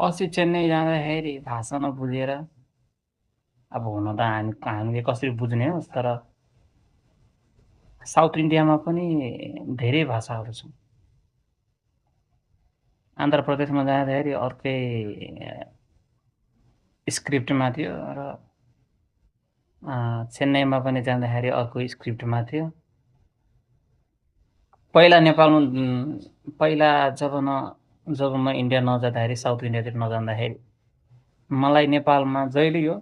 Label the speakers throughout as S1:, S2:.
S1: अस्ति चेन्नई जाँदाखेरि भाषा नबुझेर अब हुन त हामीले कसरी बुझ्ने हो, तर साउथ इन्डियामा पनि धेरै भाषाहरू छन्। आन्ध्र प्रदेशमा जाँदाखेरि अर्कै स्क्रिप्टमा थियो र चेन्नईमा पनि जाँदाखेरि अर्को स्क्रिप्टमा थियो। पहिला नेपालमा पहिला जब म इन्डिया नजाँदाखेरि, साउथ इन्डियातिर नजाँदाखेरि मलाई नेपालमा जहिले यो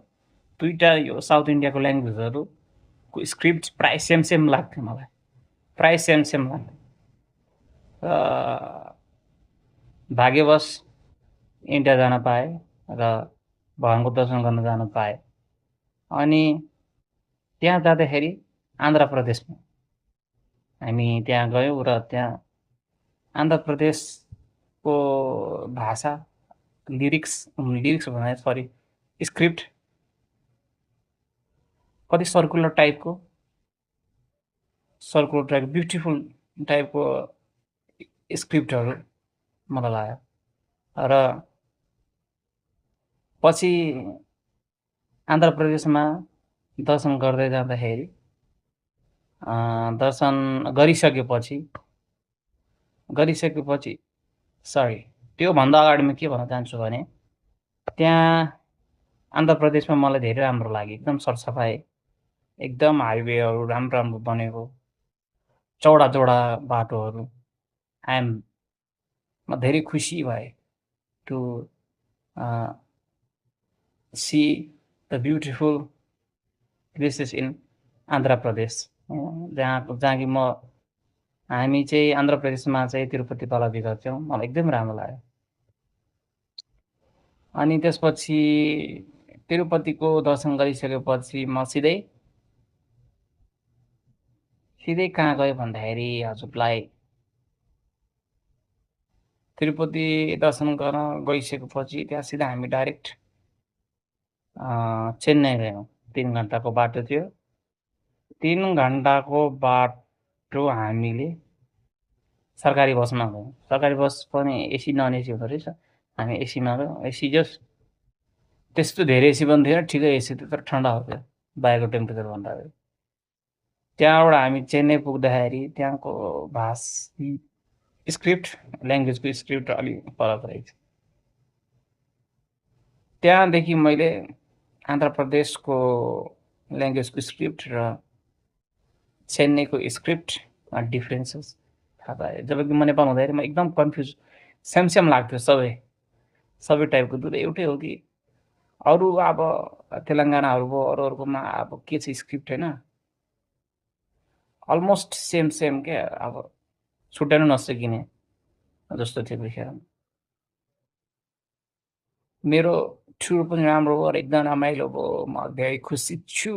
S1: दुईवटा यो साउथ इन्डियाको ल्याङ्ग्वेजहरूको स्क्रिप्ट प्राय सेम लाग्थ्यो मलाई, प्राय सेम लाग्थ्यो। भाग्यवश इन्डिया जान पाएँ र भगवानको दर्शन गर्न जान पाएँ। अनि त्यहाँ जाँदाखेरि आन्ध्र प्रदेशमा हामी त्यहाँ गयौँ र त्यहाँ आन्ध्र प्रदेशको भाषा लिरिक्स भन्दा सरी स्क्रिप्ट कति सर्कुलर टाइपको ब्युटिफुल टाइपको स्क्रिप्टहरू मलाई लाग्यो। र पछि आन्ध्र प्रदेशमा दर्शन गर्दै जाँदाखेरि दर्शन गरिसकेपछि सरी त्योभन्दा अगाडि म के भन्न चाहन्छु भने त्यहाँ आन्ध्र प्रदेशमा मलाई धेरै राम्रो लाग्यो। एकदम सरसफाइ, एकदम हाइवेहरू राम्रो बनेको, चौडा बाटोहरू। म धेरै खुसी भएँ to see the beautiful places in Andhra Pradesh. जहाँ कि हामी चाहिँ आन्ध्र प्रदेशमा चाहिँ तिरुपति बालाजी गर्थ्यौँ। मलाई एकदम राम्रो लाग्यो। अनि त्यसपछि तिरुपतिको दर्शन गरिसकेपछि म सिधै कहाँ गयो भन्दाखेरि हजुरलाई तिरुपति दर्शन गर्न गइसकेपछि त्यहाँ सिधा हामी डाइरेक्ट चेन्नई गयौँ। 3 घन्टाको बाटो थियो। 3 घन्टाको बाटो हामीले सरकारी बसमा गयौँ। सरकारी बस पनि एसी नन एसी हुँदो रहेछ। हामी एसीमा गयौँ। एसी जस्ट त्यस्तो धेरै एसी पनि थिएन, ठिकै एसी थियो, तर ठन्डा हुन्थ्यो बाहिरको टेम्परेचर भन्दाखेरि। त्यहाँबाट हामी चेन्नई पुग्दाखेरि त्यहाँको ल्याङ्ग्वेजको स्क्रिप्ट अलिक फरक रहेछ। त्यहाँदेखि मैले आन्ध्र प्रदेशको ल्याङ्ग्वेजको स्क्रिप्ट र चेन्नईको स्क्रिप्टमा डिफ्रेन्सेस थाहा पाएँ। जबकि म नेपाल हुँदाखेरि म एकदम कन्फ्युज, सेम लाग्थ्यो सबै टाइपको। दुधै एउटै हो कि अरू अब तेलङ्गानाहरू भयो, अरूहरूकोमा अब के छ स्क्रिप्ट होइन, अलमोस्ट सेम क्या, अब छुट्याउनु नसकिने जस्तो थियो त्यतिखेर। मेरो टुर पनि राम्रो भयो र एकदम रमाइलो भयो। म धेरै खुसी छु।